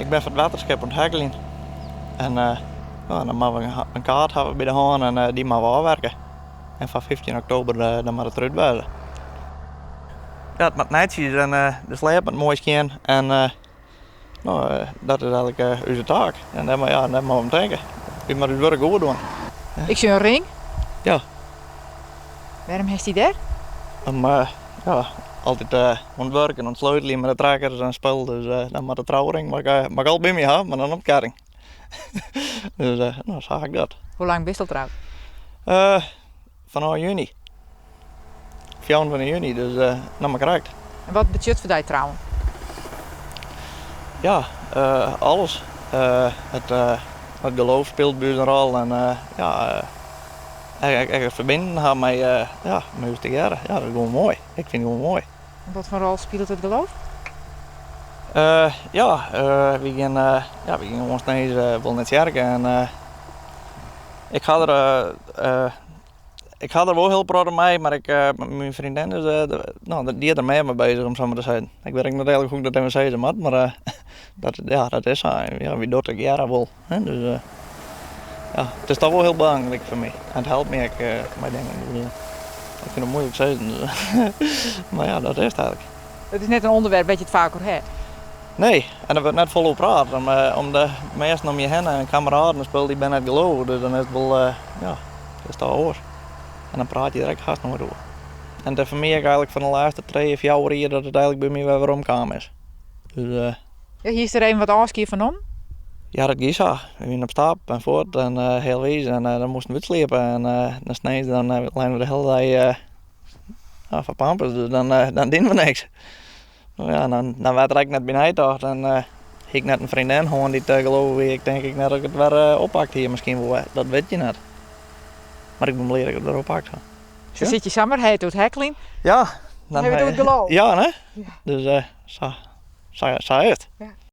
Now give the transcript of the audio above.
Ik bin fan it wetterskip oan it hekkeljen. En no, dan moatte we in kaart hawwe by de hân en dy moatte we ôfwerke. En foar 15 oktober dan moat it derút wêze. Ja, it moat netsjes en de sleat moat moai skjin en no, dat is eigenlik ús taak. En dêr, ja, dêr moatte we om tinke. Wy moatte ús wurk goed dwaan. Ik sjoch in ring. Ja. Wêrom hast dy dêr? Om ja, altyd oan it wurk en oan it sleuteljen mei de trekkers en spul. Dus dan moat de trouring moat ik, moat ik al by my ha, mar dan op ketting. Dus no, sa ha ik dat. Hoe lang bist al troud? Fanôf juny. 24 juny, dus noch mar krekt. En wat betsjut foar dy trouwen? Ja, alles. It geloof spilet by ús in rol en ja, ek it ferbinen ha mei, ja, mei ús tegearre. Ja, dat is gewoan moai. Ik fyn it gewoan moai. En wat foar rol spilet it geloof? Ja, wy gean, ja, wy gean gewoan sneins wol nei tsjerke en ik ha der, ik ha der wol hiel protte mei, mar ik, myn freondin is, no, dy is der mear mei bezich om sa mar te sizzen. Ik wit ek net eigenlik hoe't ik dat even sizze moat, mar dat, ja, dat is sa. Ja, wy dogge tegearre wol, hè, dus ja, it is toch wol hiel belangryk foar my. En it helpt my ek mei dingen. Dus ik fyn it muoilik sizzen, mar ja, dat is it eigenlik. It is net in ûnderwerp wêr't je it faak oer ha. Nee, en der wurdt net folle oer praat. Om de minsken om je hinne en kameraden en spul, dy binne net gelovich, dus dan is it wol, ja, is it oars. En dan praat je der ek hast noait oer. En it is foar my ek eigenlik fan de lêste trije, fjouwer jier dat it eigenlik by my wer werom kaam is. Dus, Ja, hiest der even wat ôfskie fan nommen? Ja, dat gie sa. We wiene op stap en fuort en healwiis en dan moasten we útsliepe en dan sneins dan leine we de hiele dei foar pampus, dus dan dan diene we niks. No ja, dan dan waard der ek net by neitocht en hie ik net in freondin hân dy't gelovich wie, ik tink ek net dat ik it wer oppakt hie, miskien wol, dat wit je net. Mar ik bin bliid dat ik it wer oppakt ha. Dan sit je samar, ha it oer it hekkeljen. Ja. Dan ha we it oer it geloof. Ja, ne? Dus sa, sa is it. Ja.